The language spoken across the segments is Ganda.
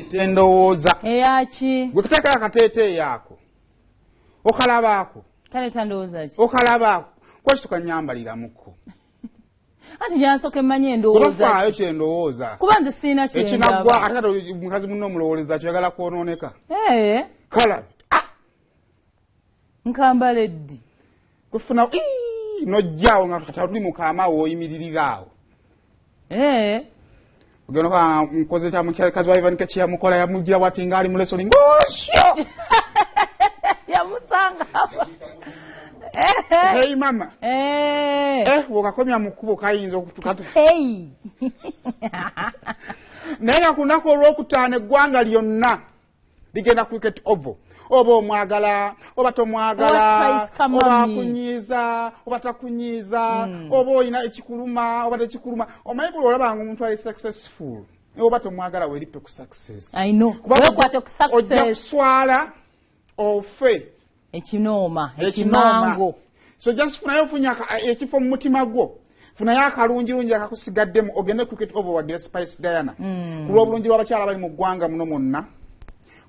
Baleeta endowooza. Eyaki? Gwe kateeka akateeteeyi ako okalabaako. Kaleeta ndowooza ki? Okalabaako kwaki tukanyambaliramuko? Anti nyansoka emmanyi endowooza. Tofaayo kyendowooza. Kuba nze sirina Ekinaggwa kyendaba. Ate kati mukazi munno omulowooleza kyoyagala kwonooneka. Eh, Kalabe. Ah! Nkambala eddi. Kufuna ii, nojjaawo nga kati tuli mukaama awo oyimiririra awo. Eh, Ogenda okola nkoze kya mukyakazi wa Ivan kye yamukola, yamugira bwati ng'ali mu wrestling. Osyo! Yamusanga. Hey mama. Eh. Eh, bw'okakomya mu kkubo kayinza okutuka. Hey. Naye nga ku lunaku olwokutaano eggwanga lyonna ligenda Cricket Oval, oba omwagala oba tomwagala, Owa Spice Kamami. Oba akunyiiza oba takunyiiza, oba olina ekikuluma oba tekikuluma, omanyi buli olabanga omuntu ali successful, oba tomwagala, weerippe ku success. I know. Kubanga Weekwate ku ojja success. kuswala ofe. Ekinooma. Ekinooma. Ekimango. So just funayo ofunye ekifo mu mutima gwo, funayo akalungirungi akakusigaddemu, ogende Cricket Oval wagire Spice Diana, ku lw'obulungi lw'abakyala bali mu ggwanga muno mwonna,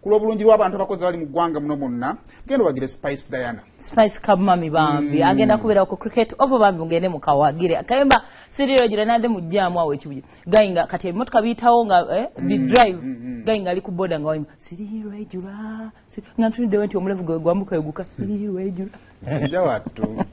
ku lw'obulungi lw'abantu abakozi bali mu ggwanga muno mwonna, genda owagire Spice Diana. Spice Kamami bambi agenda kubeera ku Cricket Oval. Bambi mugende mukawagire. Akayimba sirirogira nade mujjaamu awo ekibuye gayi nga kati ebimotoka biyitawo nga bidrive gayi nga ali ku boda nga wayimba sirirwejula nga ntuniddewo nti omulevu gwe gwambuka eguka sirirwejula. Musajja wattu.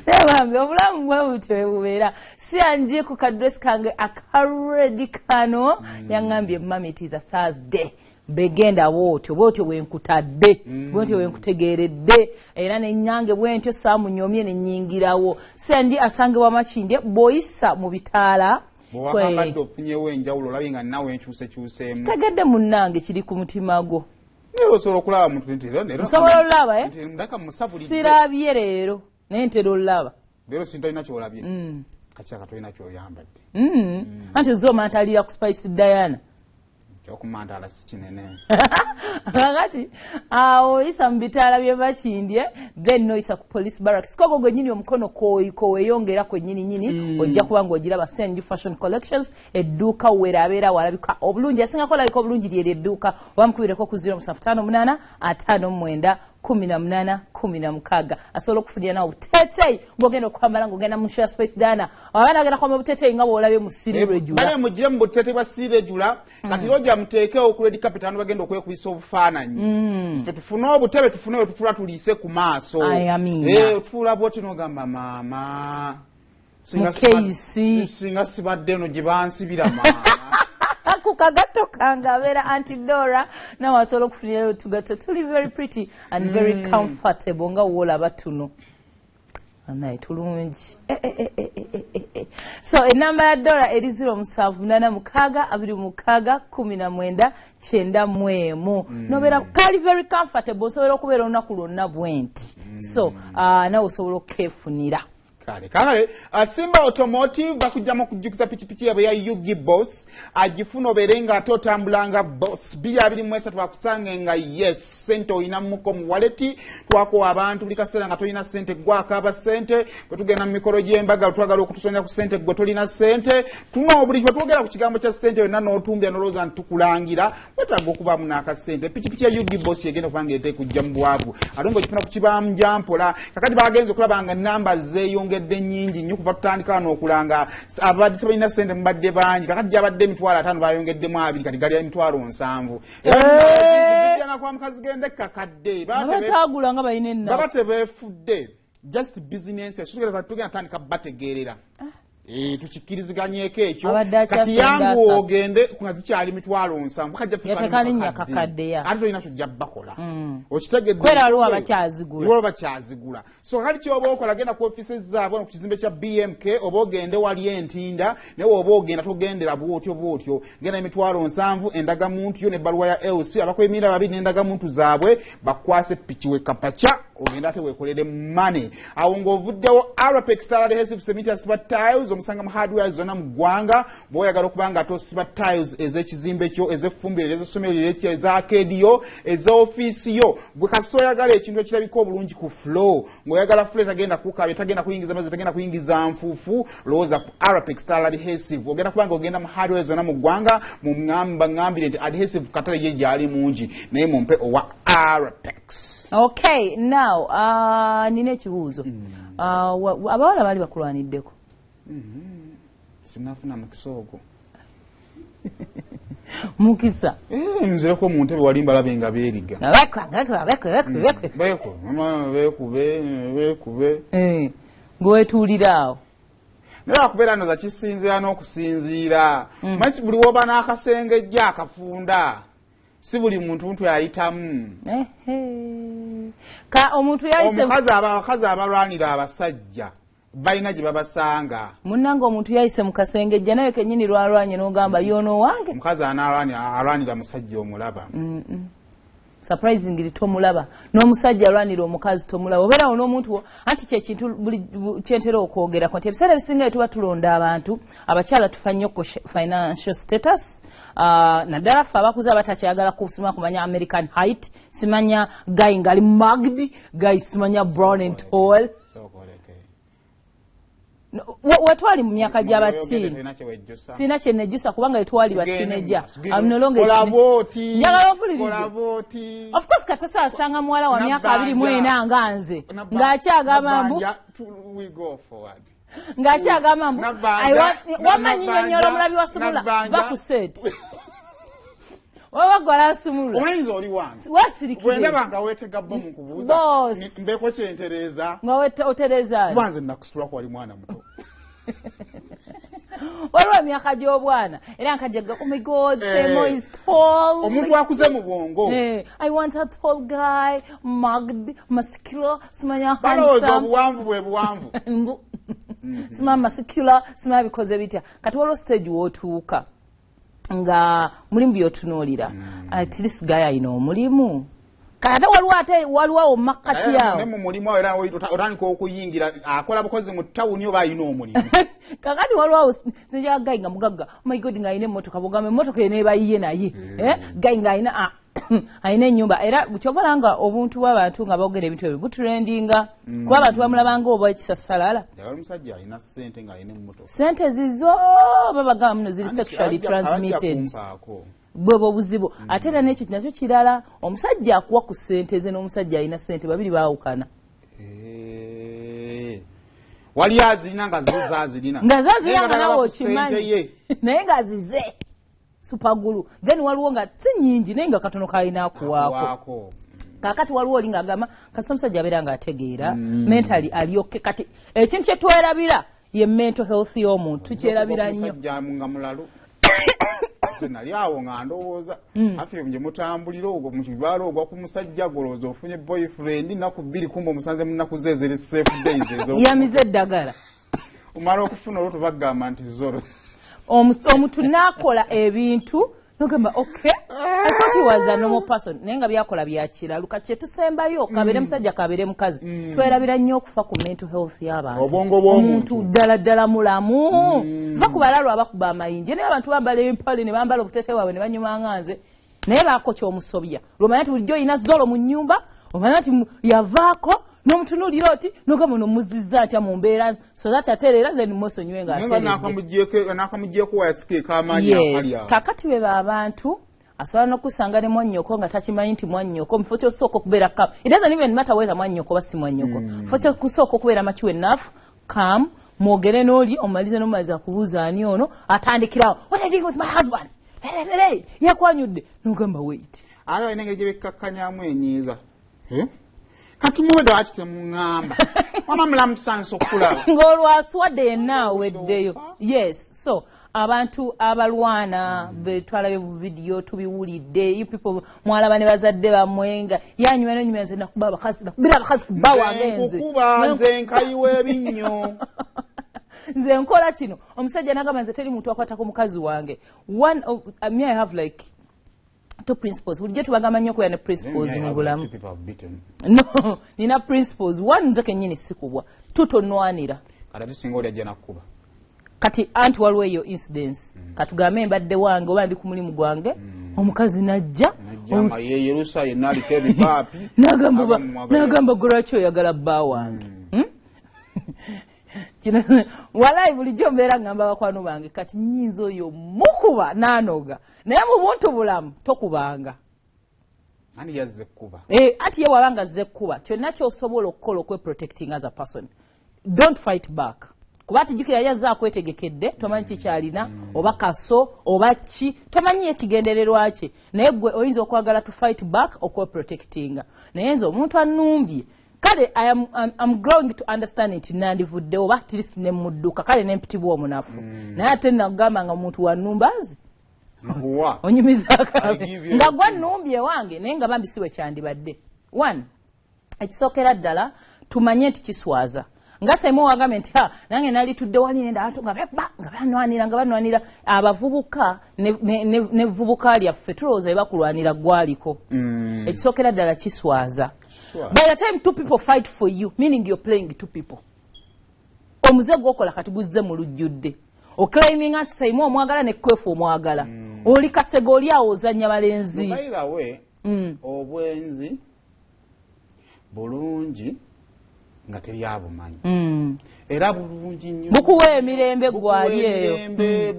Naye bambi obulamu bwe butyo bwe bubeera. Si anji ku kadress kange aka red kano yaŋŋambye, "Mami, it is a Thursday, begenda bwotyo bwotyo bwenkutadde, bwotyo bwenkutegeeredde." Era nenyange bwentyo saamunyomye nenyingirawo. Sendi asangibwa Makindye bw'oyisa mu bitaala. Bwewakambadde ofunyewo enjawulo, olabye nga nawe enkyusekyuseemu. Tegedde munnange, kiri ku mutima gwo. Naye osobola okulaba muntu nti leero Nsobola olaba, eh? nti ndaka musabulidde. Sirabye leero, naye ntera olaba. Leero sintalina kyolabye, kakyaka tolina kyoyambadde. Anti ozomantalira ku Spice Diana. Kyokumantala si kinene. Kakati awo oyisa mu bitaala by'e Makindye, then noyisa ku Police Barracks kogo gwennyini, omukono koweyongera kwennyini nyini, ojja kuba ng'ogiraba Senju Fashion Collections, edduuka wera abeera walabika obulungi, asingako olabika obulungi lyeryo edduuka. Oba mukubireko ku 0758 59 18 16, asobola okufunira nawe obuteeteeyi bwogenda okwambala ng'ogenda mu show ya Spice Diana. Abaana bagenda kwambala obuteeteeyi nga bw'olabye mu sirirwejula. Bale mugire mu buteete bwa sirejula. Kati roja muteekewo ku red carpet, abantu bagenda okwekubisa obufaananyi, ffe tufune obutebe, tufune we tutula, tuliise ku maaso. Aye, amiina. Eh, otuula bwoti nogamba, "Maama, Mu keisi. Singa sibadde eno gye bansibira, maama." Ku kagatto kange abeera Anti Dora, nawe asobola okufunirayo otugatto tuli very pretty and very comfortable nga woolaba tuno naye tulungi. Eh, eh, eh, eh, eh, eh, eh. So enamba ya Dora eri 0786 26 19 91. Nobeera kali very comfortable, osobola okubeera olunaku lwonna bwenti. So nawe osobola okukeefunira. Kale Simba Automotive bakugjamu okujjukiza pikipiki yabwe ya Ug Boss, agifuna obeere nga ate otambula nga boss. 223 bakusange nga yes, sente olina muko mu wallet. Twakowa abantu buli kaseera nga tolina sente, gwakaaba sente. Bwe tugenda mu mikolo gy'embaga twagala okutusonera ku sente, gwe tolina sente. Tuno buli bwe twogera ku kigambo kya sente yonna n'otumbya nolowooza nti tukulangira. Wetaaga okubaamu n'akasente. Pikipiki ya Ug Boss yegenda okuba nga ete kujja mu bwavu, ate ng'ogifuna ku kibanja mpola. Kakati bagenze okulaba nga namba zeeyongedde nnyingi nnyo kuva tutandika wano okulanga. Abadde tebalina sente mubadde bangi. Kakati gyabadde 500,000, bayongeddemu 20, kati gali 70,000. Era kwa mukazi gende kakadde. Abatagula nga balina ennaku. Baba tebeefudde, just business. Tugenda tandika bategeerera. Eh, tukikkiriziganyeko ekyo. Abadde Kati akyasonda yangu 30. ogende nga zikyali 70,000. Kajja tutuuka Yateeka ne mu linnya kakadde, ya. Ate tolina kyojja bakola, okitegedde? Kwera waliwo abakyazigula. Waliwo abakyazigula. So kati kyoba okola, genda ku ofisi zaabwe ku kizimbe kya BMK, oba ogende wali Entinda. Naye oba ogenda togendera bwotyo bwotyo, genda 70,000, endagamuntu yo n'ebbaluwa ya LC, abakwemira babiri n'endagamuntu zaabwe, bakwase piki wekapaca. Ogenda ate weekolere money. Awo ng'ovuddewo, Arapex Tile Adhesive Cement asiba tiles, omusanga mu hardware zonna mu ggwanga. Bw'oyagala okuba nga ate osiba tiles ez'ekizimbe kyo, ez'effumbiro, ez'essomero, ez'arcade yo, ez'ofiisi yo, gwe kasita oyagala ekintu ekirabika obulungi ku floor, ng'oyagala floor etagenda kukabya, tagenda kuyingiza mazzi, tagenda kuyingiza nfuufu, lowooza ku Arapex Tile Adhesive. Ogenda kubanga ogenda mu hardware zonna mu ggwanga, mumŋamba ŋŋambire nti adhesive katale ye gyali mungi, naye mumpe owa Arapex. Okay, now nina ekibuuzo. Abawala baali bakulwaniddeko? Sinafuna mukisa ogwo. Mukisa? Eh, nzireko mu ntebe wali mbalabe nga beeriga. Bekwe, bekwe, bekwe, bekwe. Bekube, bekube, bekube. Eh, ng'wetuulira awo. Naye akubeera noza kisinziira n'okusinziira. Manyi buli woba n'akasengejja akafunda, si buli muntu ntu ayitamu. Ehe. Ka omuntu yayise. Abakazi abalwanira abasajja balina gye babasanga. Munnange, omuntu yayise mu kasengejja naye kenyini lwalwanye n'ogamba yono wange. Omukazi anaalwanira, alwanira musajja omulaba. Surprisingly tomulaba, n'omusajja alwanira omukazi tomulaba. Obeerawo n'omuntu anti kyekintu buli kyentera okwogerako nti ebiseera ebisinga bye tuba tulonda abantu, abakyala tufa nnyo ku financial status, naddala ffe abakuze abatakyagala kusima kumanya American height, simanya guy ngaali mugged, guy simanya brown and tall. Sooka oleke. Wetwali mu myaka gy'abatiini. Tolina kye wejjusa. Sirina kye nejjusa kubanga wetwali bateenager. I'm no longer Kola bw'oti. Njagala ompulirize. Kola bw'oti. Of course katosa asanga muwala wa myaka 24 nga nze ng'akyagamba mbu Nabbanja, we go forward. Ng'akyagamba mbu Nabbanja, Wamma nyinyonnyola omulabi wa Sumula. Nabbanja. Va ku set, waba gwala asumulula. Omayinza oli wange. Wasirikire. Bwendaba nga weetega bo mu kubuuza, Boss. mbeeko kyentereeza. Nga otereeza ani? Kuba nze nakusitulako wali mwana muto. Waliwo emyaka gy'obwana era nkajjaga, oh my God, Eh. Semo is tall. Omuntu akuze mu bwongo. Eh, I want a tall guy, mugged, muscular, simanya Balowooza handsome. obuwanvu bwe buwanvu. Mbu simanya muscular, simanya bikoze bitya. Kati waliwo stage w'otuuka nga mulimu byotunuulira, at least guy alina omulimu. Kati ate waliwo, ate waliwo awo makkati Ne awo. mu mulimu awo era otandika okuyingira, akola bukozi mu tawuni oba alina omulimu? Kakati waliwo awo sinjala guy nga mugagga, oh my God, ng'alina emmotoka, bwogamba emmotoka eneeba yiye, naye eh, guy ng'alina alina ennyumba. Era kyova nga obuntu bw'abantu nga boogera ebintu ebyo butrendinga, kuba abantu bamulabanga oba ekisasalala. Njagala omusajja alina ssente ng'alina emmotoka. Sente zizo babagamba muno ziri sexually transmitted. Kumpaako. Bwebwe obuzibu. Ate era n'ekyo nakyo kirala, omusajja akuwa ku ssente ze n'omusajja alina ssente babiri baawukana. Eh. Wali azirina nga zo zaazirina. Nga zazirina Naye nga nawe talaba ku ssente okimanyi ye. Naye ng'azize supagulu. Then waliwo nga si nyingi naye nga katono kalina akuwaako. Akuwaako. Kakati waliwo oli ng'agamba kasita omusajja abeera ng'ategeera, mentally alyoke. Kati ekintu kye twerabira ye mental health y'omuntu, tukyerabira nnyo. Omusajja nga mulalu. Nze nali awo nga ndowooza afe gye mutambulira ogwo mu kibaala, ogwa ku musajja, golowooza ofunye boyfriend nnaku 2, kumba omusanze mu nnaku ze eziri safe days ezo. Yamize eddagala. Omala okufuna olwo tubagamba nti zoro. Omuntu n'akola ebintu nogamba, okay, I thought he was a normal person, naye nga byakola byakiralu. Kati kyetusembayo, kabeere musajja, kabeere mukazi, twerabira nnyo okufa ku mental health y'abantu. Obwongo bw'omuntu. Omuntu ddala ddala mulamu? Va ku balalu abakuba amayinja, naye abantu bambala empale ne bambala obutete bwabwe ne banyuma nga nze, naye baako kyomusobya lwomanya nti bulijjo olina zolo mu nnyumba, omanya nti yavaako n'omutunuulira oti nogamba ono muzizza atya mu mbeera, so that atereera, then mwesonyiwe Naye nga ng'ateredde. N'akamugyeko wayasika ek'amaanyi akali Yes. awo. Kakati be abantu asobola n'okusanga ne mwannyoko nga takimanyi nti mwannyoko, mufo kyosooka okubeera calm, it doesn't even matter whether mwannyoko oba si mwannyoko, mufo kyokusooka okubeera mature enough, calm, mwogere n'oli omalize n'omaliza kubuuza ani ono, atandikirawo, "What are you doing with my husband?" Hey, yakwanyudde n'ogamba, wait. Ate balina engeri gye bekkakkanyamu enyiiza. Eh? Kati muwedde waki temuŋŋamba wama mulamu, tusanyusa okukulaba. Ng'olwaswadde yenna aweddeyo. Yes, so abantu abalwana betwalabye bu vidiyo, tubiwulidde, you people mwalaba ne bazadde bammwe nga yanyuma nonyuma, nze nakuba abakazi, nakubira abakazi ku bba wange nze. Nkukuba nze nkayiwa ebinnyo. Nze nkola kino, omusajja nagamba nze teri muntu akwatako mukazi wange. One of, me, I have like Two principles. Bulijjo tubagamba nnyo okubeera ne principles Then I mu have bulamu. two people have beaten. No, nina principles. One, nze kennyini sikubwa. Two, tonwanira. Kati ate singa oli ajja nakkuba? Kati anti waliwo eyo incidence. Katugambe mbadde wange oba ndi ku mulimu gwange, omukazi najja. Najja nga yeyerusa yenna, aliko ebipaapi. Aga. N'agamba, "Gwe lwaki oyagala bba wange?" Hmm? Kino walayi bulijjo mbeera ngamba bakwano bange, kati nyinza oyo mukuba n'anoga, naye mu buntu bulamu tokubanga. Ani yazze ekkuba? Eh, ati ye bw'aba azze kkuba, kyonna kyosobola okukola okweprotecting as a person, don't fight back, kuba tijjukira yazze akwetegekedde, tomanyi kikyalina oba kaso oba ki, tomanyi ekigendererwa kye. Naye gwe oyinza okwagala to fight back okweprotectinga. Naye nze omuntu annumbye, kale I'm growing to understand nti nandivudde oba at least nemudduka, kale nempitibwa omunafu. Naye ate nagamba nga omuntu wannumba nze Nkuwa. onyumiza I akabe give you nga a gwa nnumbye wange, naye nga bambi si bwe kyandibadde. One, ekisookera ddala tumanye nti kiswaza, nga saimu wagambye nti ha, nange nalitudde wali nenda abantu nga beba nga banwanira, nga banwanira abavubuka nevvubuka lyaffe, tulowooza bebakulwanira gwaliko. Ekisookera ddala kiswaza. Kiswaza. By the time two people fight for you, meaning you're playing two people. Omuze gwokola kati guzze mu lujjudde, oclaiminga nti saimu omwagala ne kwefu omwagala, oli kasega, oli awo ozannya balenzi. By the way, obwenzi bulungi nga teryabumanyi, era bulungi nnyo. Bukuwa emirembe. Bukuwa Gwali eyo. emirembe,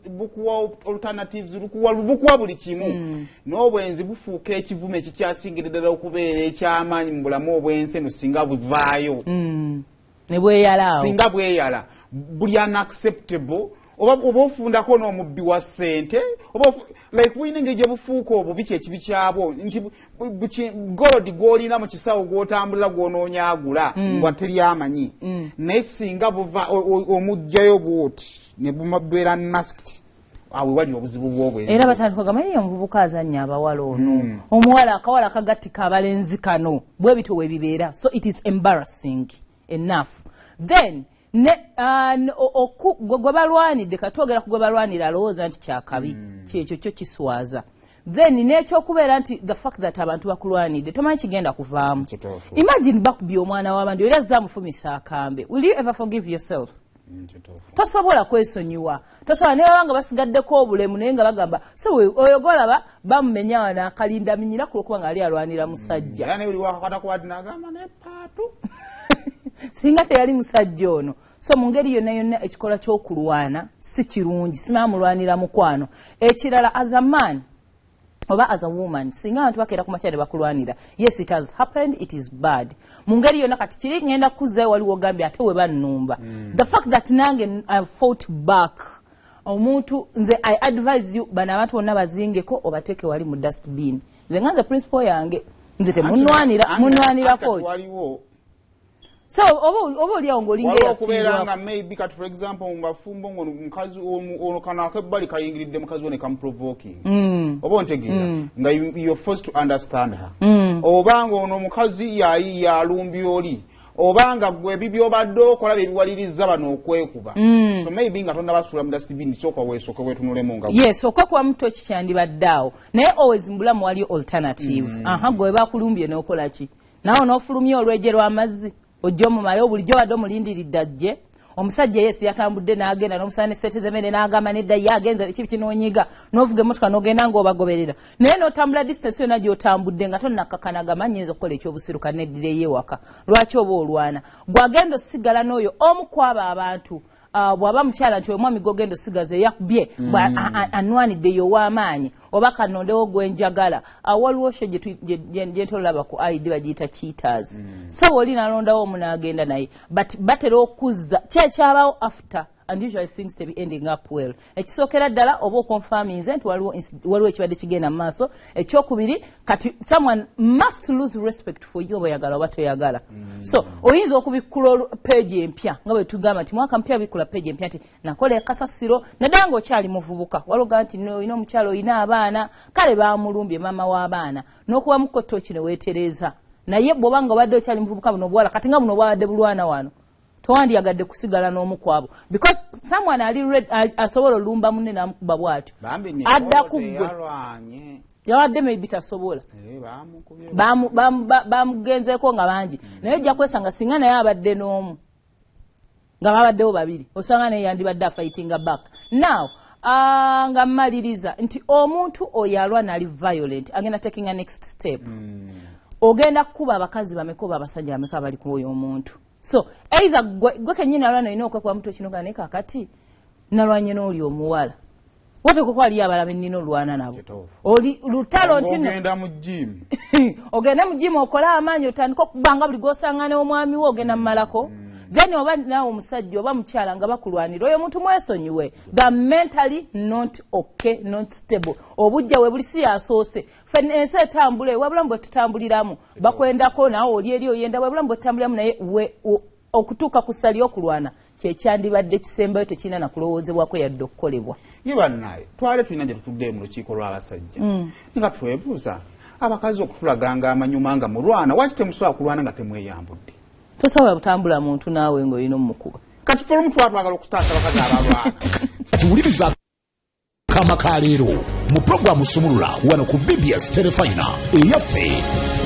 bukuwa alternatives, bukuwa buli kimu. N'obwenzi bufuuka ekivume ekikyasingira ddala okubeera ekyamaanyi mu bulamu obw'ensi eno singa buvaayo. Ne bweyala awo. Singa bweyala, buli unacceptable. Oba ofundako n'omubbi wa ssente, oba like bulina engeri gye bufuuka obubi. Kyekibi kyabwo nti gold gw'olina mu kisawo gw'otambulira gw'onoonyaagula nga teri amanyi. Naye singa buva omuggyayo bwoti ne bubeera masked, awo wali obuzibu bw'obwenzi. Era batandika kugamba, "Ye omuvubuka azannya abawala ono, omuwala akawala akagattika abalenzi kano." Bwe bityo we bibeera. So it is embarrassing enough. Then ne gwe balwanidde, katwogera ku gwe balwanira, alowooza nti kyakabi kyekyo kyo kiswaza. Then n'ekyokubeera nti the fact that abantu bakulwanidde, tomanyi kigenda kuvaamu. Kituufu. Imagine bakubye omwana w'abandi, era azze amufumisa akambe. Will you ever forgive yourself? Kituufu. Tosobola kwesonyiwa, tosobola. Naye baba nga basigaddeko obulemu, naye nga bagamba so oyo golaba bamumenya wano akalinda minyira ku lwokuba nga ali alwanira musajja. Era naye buli wakakwata kwati nagamba ne paatu. Singa teyali musajja ono. So mu ngeri yonna yonna, ekikolwa ky'okulwana si kirungi, simala mulwanira mukwano. Ekirala, as a man oba as a woman, singa abantu bakeera ku makya ne bakulwanira, yes, it has happened, it is bad mu ngeri yonna. Kati kiri ngenda kuzzayo waliwo ogambye ate we bannumba, the fact that nange I fought back omuntu, nze I advise you, bano abantu bonna bazingeko obateeke wali mu dustbin. Nze nga nze principle yange, nze temunwanira, munwanirako ki? Waliwo So oba oliawo ng'olinga waliwo okubeera eyafiirwako. Nga maybe kati for example mu bafumbo nga omukazi ono kano akebbali kayingiridde mukazi we ne kamuprovoking, oba ontegeera nga you're forced to understand her, oba nga ono omukazi yayi yalumbye oli, oba nga gwe ebyo byobadde okola byebiwaliriza bano okwekuba. So maybe nga tonnabasuula mu dustbin, sooka weesooke weetunulemu nga Yes, okwekuba toki kyandibadde awo, naye always mu bulamu waliyo alternative. Aha, gwe bakulumbye n'okola ki? Naawe n'ofulumya olweje lw'amazzi ojja omumale bulijjo obadde omulindiridde ajje. Omusajja yesi yatambudde n'agenda n'omusana ne sente z'emmere n'agamba nedda, ye agenza kibi kinoonyiga, n'ovuga emmotoka n'ogenda ng'obagoberera, naye n'otambula distance yonna gy'otambudde nga tonnakkakanaga manyi okukola ekyobusiru kaneddireyo ewaka. Lwaki oba olwana? Gwagenda osigala n'oyo omu ku abo abantu. Bw'aba mukyala nti omwami gwogenda osigaza eyakubye anwanidde y'ow'amaanyi, oba kanondewo gwenjagala. Waliwo show gyentolaba ku id bagiyita Cheaters. So oli nalondawo omu n'agenda naye, but batera okuzza kyekyabaawo after, and usually things to be ending up well. Ekisookera ddala oba okonfaminze nti waliwo ekibadde kigenda mu maaso. Ekyokubiri, kati someone must lose respect for you, oba oyagala oba toyagala. So oyinza okubikkula page empya, nga bwe tugamba nti mwaka mpya bikkula page empya, nti nakola ekasasiro, naddala ng'okyali muvubuka, waloga nti olina omukyalo, olina abaana, kale bamulumbye maama w'abaana n'okubamuko toki ne weetereza. Naye bw'oba nga obadde okyali muvubuka, buno obuwala kati nga buno obwabadde bulwana wano. Towandiyagadde kusigala n'omu kwabo, because someone ali asobola olumba munne n'amukuba bw'atyo, adda ku ggwe. Yawadde maybe tasobola. Eh, Bamugenzeeko nga bangi, naye ojja kwesanga singa naye abadde n'omu nga babaddewo babiri, osanga naye yandibadde afightinga back. Now nga mmaliriza nti omuntu oyo alwana ali violent agenda taking a next step. Ogenda kukuba abakazi bameka oba abasajja bameka abali ku oyo omuntu? So either gwe kennyini alwana olina okwekuba mutwe kino ga, naye kakati nalwanye n'oli omuwala, wateekwa aliyo abalala bennina olwana nabo. Oli lutalo nti ogenda mu gym. Ogende mu gym okole amaanyi, otandike okubanga buli gwosanga n'omwami wo, ogenda mumalako. Then oba naawe omusajja oba mukyala nga bakulwanira, oyo omuntu mwesonyiwe. The mentally not okay, not stable. Obujja we buli si yasoose. Ffe ensi etambula, wabulamu bwe tutambuliramu, bakwendako naawe oli eri oyenda, wabulamu bwe tutambuliramu, naye okutuuka ku ssali okulwana kyekyandibadde kisembayo, tekirina nakulowoozebwako yadde okukolebwa. Ye bannaye, twale tulina gye tutudde mu lukiiko lw'abasajja nga twebuuza abakazi okutulaganga amanyuma nga mulwana, waki temusobola kulwana nga temweyambudde? Tosobola butambula muntu naawe ng'olina omukuba. Kati fe olumu tuba twagala okutaasa abakazi abalwana. Tuwuliriza kama ka leero mu puroguramu Sumulula wano ku BBS Terefayina eyaffe.